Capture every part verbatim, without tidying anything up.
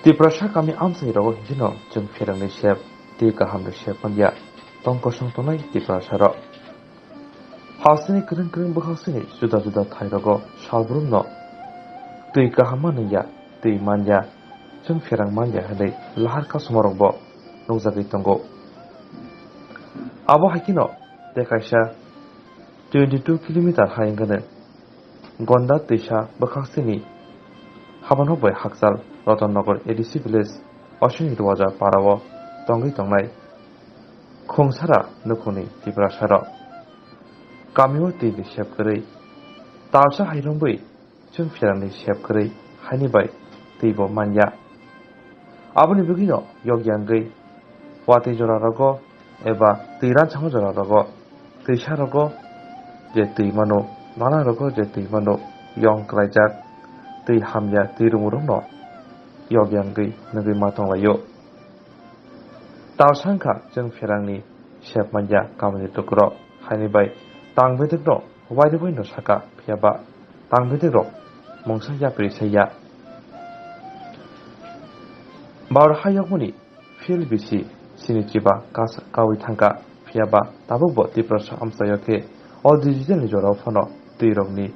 Tiprasa kami amchai rogo hinkheno chwng pherangni sep tei kahamni sep manya tong kosong tongnai Tiprasa rok. Hasteni kwrwng kwrwng bwkhak sini juda juda thai rogo salbrum no twi kaham manwi ya, twi manya, chwng pherang manya hwnwi lahar kasuma rokbo nukjagwi tongo. Abo hai kheno tei kaisa twenty two kilometer hai wngkha Gonda twisa bwkhak sini Habanhok bai hakchal Ratan Nagar A D C village Osini Ruwaja para o tongwi tongnai khungsara nukhungni Tiprasa rok. Kami o twi ni sep kwrwi, talsa hai romwi chwng pherangni sep kwrwi haini bai twi bo manya. Aboni bagwino yokya wngwi watwi jora rogo eba twi ransango jora rogo twisa rogo je twi mano, nana rogo je twi mano, yong kwlaijak twi hamya twi rwngmung rokno yokya wngwi nugwi ma tonglaio. Talsa wngkha chwng pherangni sep manya kamini lukurok haini bai tang bedekno wairwi no saka, phiya ba tang bedekrok mungsa yapri saya. Bawra ha yokmani field bisi sini chiba kas-, kawi thangkha, phiya ba tabuk bo Tiprasa amchaio khe o digital ni jorao phano twi rokni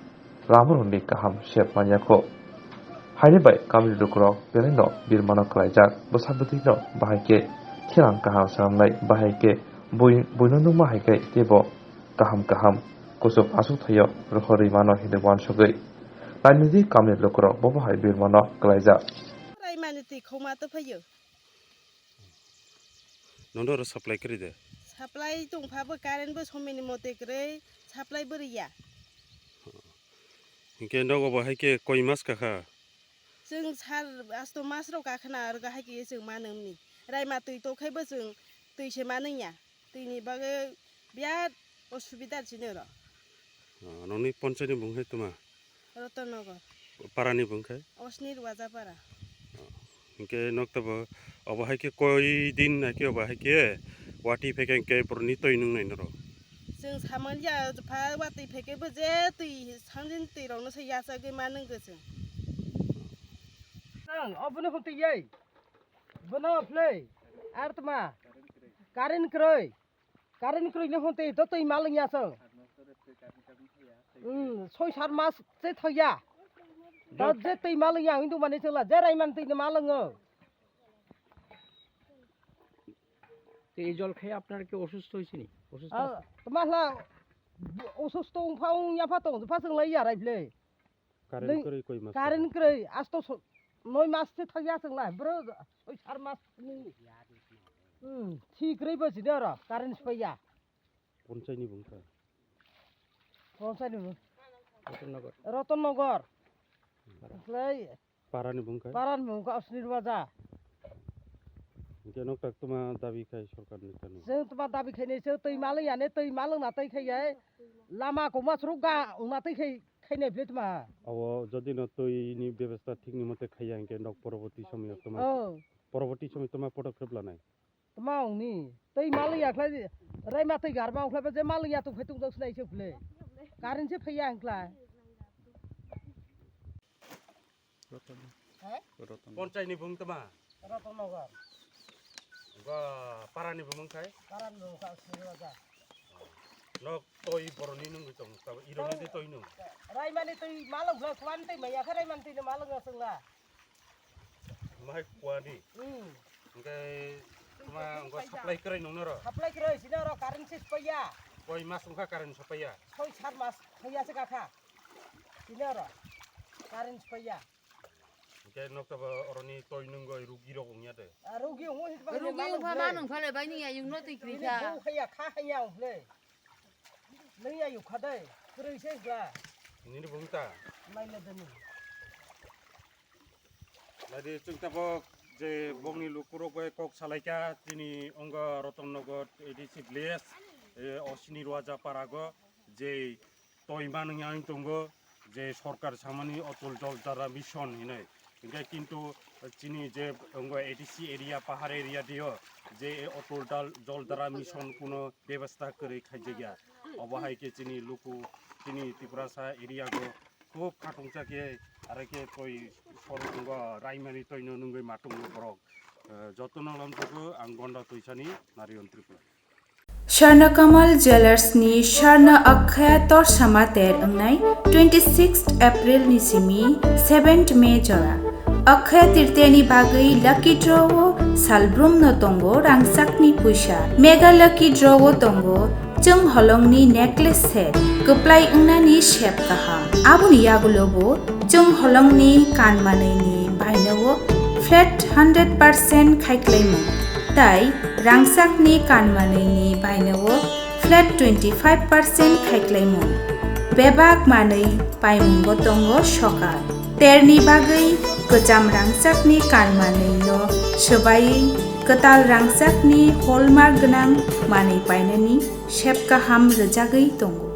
lama rokni kaham sep manya kho. Haini bai kamini lukurok belai no birmano kwlaijak, bwsa bwtwi no bahai khe khilang kaham swnamnai, bahai khe bui-, buino nukma hai khe teibo kaham kaham kuchuk aswk thaio rohorwi mano hinwi uansugwi. Nainidi kamni lukurok bobo hai birmano kwlaijak. Raimani twi khoma to phaio. Nono ro supply kwrwi de? Supply tongpha bo current bo somini mote kwrwi supply bo riya. Hinkhe nogo bo hai khe koi mas kakha? Chwng sal asto mas rok kakhna arga hai khe chwng manwngni. Raima twi tokhai bo chwng twi se manwngya. Twini bagwi birat osubida chini oro. Ah, nokni ponchayni bung hai tuma? Rotonnogor. Parani bung khai? Osni Ruwajapara. Ah, hinkhe nok tabo obo hai khe koi din hai khe obo hai khe wati phai khe hinkhe boroni toi nung nai norok. Chwng samani ya pha wati phai khe bo je twi sanjin twi rok no se yachagwi ma nung khe chwng. Ang oboni hwn twi yai. Bono phlei. Ar tma. Current kwrwi. Current kwrwini hwn twi to twi malwng ya chwng. Hmm, soi sat mas se thokya. Da je twi malwng ya hindu mani chwngla je raiman twi malwngo. তো এই জল খেয়ে আপনারা কি অসুস্থ হয়েছেনি? অসুস্থ আ, আছে? Tma hla, osusto wngpha wngya pha tong pha chwng lai ya rai phlei. Current Lei-, kwrwi koi mas current kwrwi asto so-, noi mas se thokya chwng lai bro soi sar mas ni. Hmm, thi kwrwi bo chini oro current soi ya. Ponchayni bung kha? Ponchayni bung. Rotonnogor. Rotonnogor. Para. Khlai Parani bung kha? Parani bung kha Osni Ruwaja. Hinkhe nok tak tuma dabi khai sorkarni kanu? Chwng tuma dabi khainai chwng twi malwng ya ne twi malwng na twi khai ya. Lama koma chwrwk ga wngna twi khai khainai bwle tuma. Abo jodi no twi ni bebostha thik ni mote khaiya hinkhe nok poroboti somoyo tuma, oh, poroboti somoyo tuma podokhep lanai. Tma wngni twi malwng ya khlai raima twi garma wngkhlai je malwng ya tong phai tong jak sinai se bwle. Current se phaiya wngkhlai. Rotonnogor. He? Rotonnogor. Ponchayni bung tma? Rotonnogor. Ba parani bung khai? Parani bung kha Sri Raja. Nok toi boroni nungwi tong, tabo ironi de toi nung. Raimani twi malwng khlai kwan twi maya kha raimani twi malwng aswngla. Mai kwani. Hmm. Hinkhe tma wngkha supply kwrwi nungno ro? Supply kwrwi sino ro current se sopaiya. Koi mas wngkha current sopaiya? Soi sat mas thaiya se kakha. Sino ro current sopaiya. Hinkhe nokta ba oroni toi nungoi rugi rok wngya de. A rugi wngwi hit ba rugi wngpha ma nung phale bai ni ya yung no twi kwrwi kha. Bo haya kha haya wng phale. Nung ya yuk kha de. Kwrwi se hwnkha. Nini bung ta? Mai le de ni. Ladi chwng tabok je bongni lukurok bai kok salaikha, chini ongo Rotonnogor A D C village, eh, Osini Ruaja parago je toi manung yang tongo, je sorkar samani Atal Jal Dhara Mission hinwi. Hinkhe kintu chini je ongo A D C area, pahar area dio je Atal Dal-, Jal Dhara Mission kuno bebostha kwrwi khaijakya. Obo hai khe chini luku, chini Tiprasa area go khub khatungsa khe, aro khe toi Borok tongo, raimani toino nungwi ma tongo borok. Eh, jotono lamsogo ang Gonda Toisani, Narayan Tripura. Swarna Kamal Jewellers ni Swarna Akshaya Torsama ter wngnai twenty sixth April ni simi seventh May jora. Akshaya Tritiya ni bagwi lucky draw o salbrum no tongo rangchak ni puisa. Mega lucky draw o tongo chwng holong ni necklace set kwplai wngnani sep kaham. Aboni yagulo bo chwng holong ni kanmanwi ni baino o flat hundred percent khaiklaimung. Tai rangchak ni kanmanwi ni baino o flat twenty five percent khaiklaimung. Bebak manwi paimung bo tongo sokal. Ter ni bagwi kwcham rangchak ni kanmanwi no swbaiwi kwtal rangchak ni hallmark gwnang manwi painani sep kaham rwjagwi tongo.